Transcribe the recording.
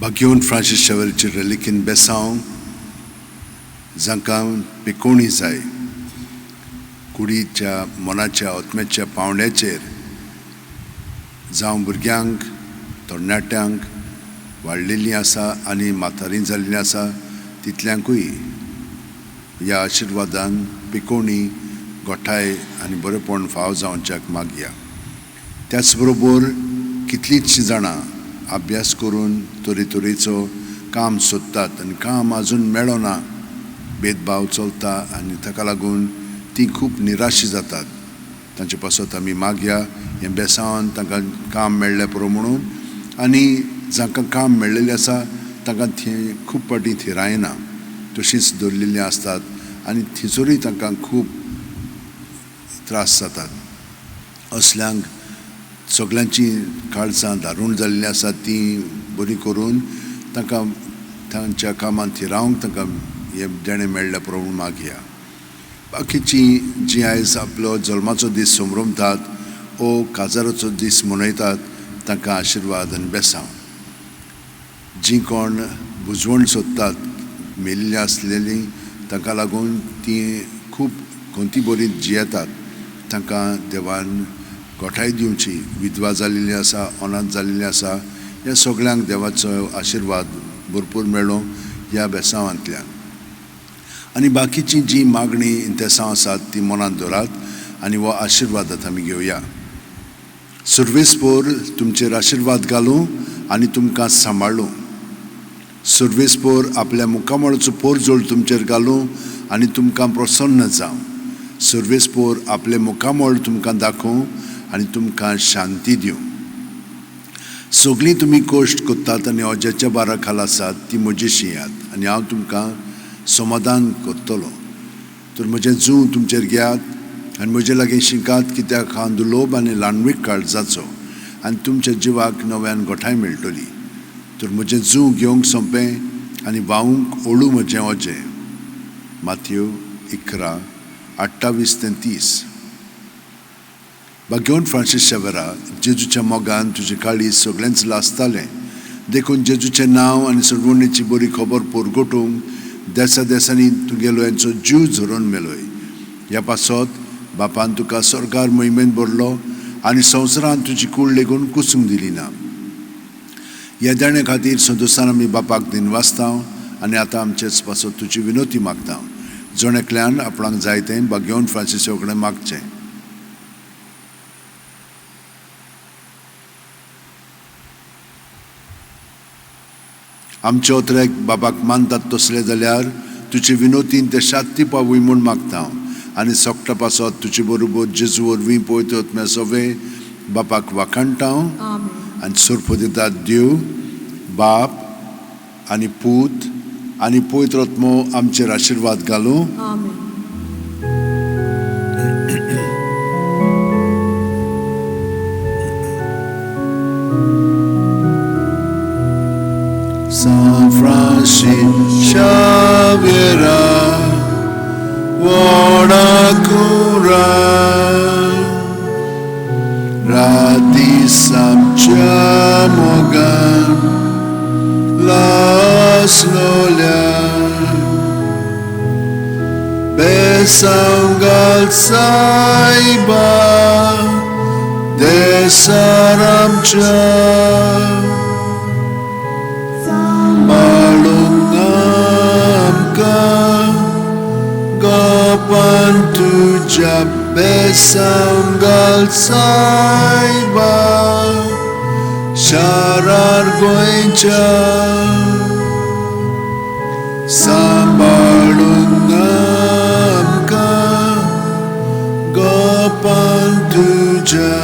भाग्यवंत Francis शावेराचे रेलिकीन बेसांव जांकां पिकोवणी जाय कुडीच्या मनाच्या आत्म्याच्या पावंड्याचेर जावं भुरग्यांक तरणाट्यांक वाडलेलीं आसा आनी म्हातारी जाल्लीं आसा तितल्यांकूय ह्या आशिर्वादान पिकोवणी गोठाय आनी बरेपण फाव जावच्याक मागया. त्याच बरोबर कितलींच जाणां अभ्यास करून तरेतरेचो काम सोदतात आनी काम आजून मेळना, भेदभाव चलता आनी ताका लागून ती खूब निराशी जातात. तांचे पासत आमी मागया हें बेसांवान तांकां काम मेळ्ळें पुरो म्हणून आनी जांकां काम मेळ्ळेलें आसा तांकां थंय खूब फावटी थिरायना, तशींच दवरलेलीं आसतात आनी थंयसरूय तांकां खूब त्रास जातात. असल्यांक सगल्यांची काळजां दारूण जाल्लीं आसात तीं बरी करून तांकां तांच्या कामांत थिरावंक तांकां हें देणें मेळ्ळें पुरो म्हूण मागया. बाकीची जी आयज आपलो जल्माचो दीस संभ्रमतात ओ काजाराचो दीस मनयतात तांकां आशिर्वाद आनी बेसांव. जीं कोण बुजवण सोदतात मेल्लीं आसलेलीं तांकां लागून तीं खूब खंती बरी जियेतात तांकां देवान गोठाय दिवची. विधवा जाल्लीं आसा, अनाथ जाल्लीं आसा, ह्या सगळ्यांक देवाचो आशिर्वाद भरपूर मेळूं ह्या बेसांवांतल्यान. आनी बाकीची जी मागणी इंतेसांव आसात ती मनांत दवरात आनी हो आशिर्वाद आतां आमी घेवया. सुर्वेसपोर तुमचेर आशिर्वाद घालूं आनी तुमकां सांबाळूं. सुर्वेसपोर आपल्या मुखामळाचो पोरजोळ तुमचेर घालूं आनी तुमकां प्रसन्न जावं. सुर्वेसपोर आपलें मुखामळ तुमकां दाखोवं आनी तुमकां शांती दिवं. सगळीं तुमी कश्ट करतात आनी अज्याच्या बारा खाला आसात ती म्हजी शियात आनी हांव तुमकां समाधान करतलो. तर म्हजें जूं तुमचेर घेयात आनी म्हजे लागीं शिकात कित्याक हांव दुलोब आनी ल्हानवीक काळजाचो आनी तुमच्या जिवाक नव्यान गोठाय मेळटली. तर म्हजें जूं घेवंक सोंपें आनी व्हांवूंक ओळू म्हजें अजें. माथ्यो 11:28 ते 30. भाग्यवंत फ्रांसीस शावेरा, जेजूच्या मोगान तुजें काळीज सगळेंच लासतालें, देखून जेजूचें नांव आनी सोडवणीची बरी खबर परगटूंक देसा देसांनी तुगेलो यांचो जीव झरोवन मेलोय. ह्या पासत बापान तुका स्वर्गार मोहिमेन भरलो आनी संवसारान तुजी कूड लेगून कुसूंक दिली ना. ह्या देण्या खातीर संतोशान आमी बापाक दिनवासता आनी आतां आमचेच पासत तुजी विनोती मागता. जण एकल्यान आपणाक जाय तें भाग्यवंत फ्रांसीसा कडेन मागचें. आमचे ओतरेक बाबाक मानतात तसले जाल्यार तुजे विनोतीन ते शांती पावूय म्हूण मागता आनी सोकटा पासत तुजे बरोबर जेजू वरवीं पवित्र आत्म्या सवे बापाक वाखाणटा आनी सोरपो दितात. देव बाप आनी पूत आनी पवित्र आत्मो आमचेर आशिर्वाद घालूं. San Francis Xaviera, Wadakura, Rati Samchamogan, Las Lola, Besangal Saiba, Desaramcha. Gopan tuja besanggal saiba sharar goencha sambalungam ka gopan tuja.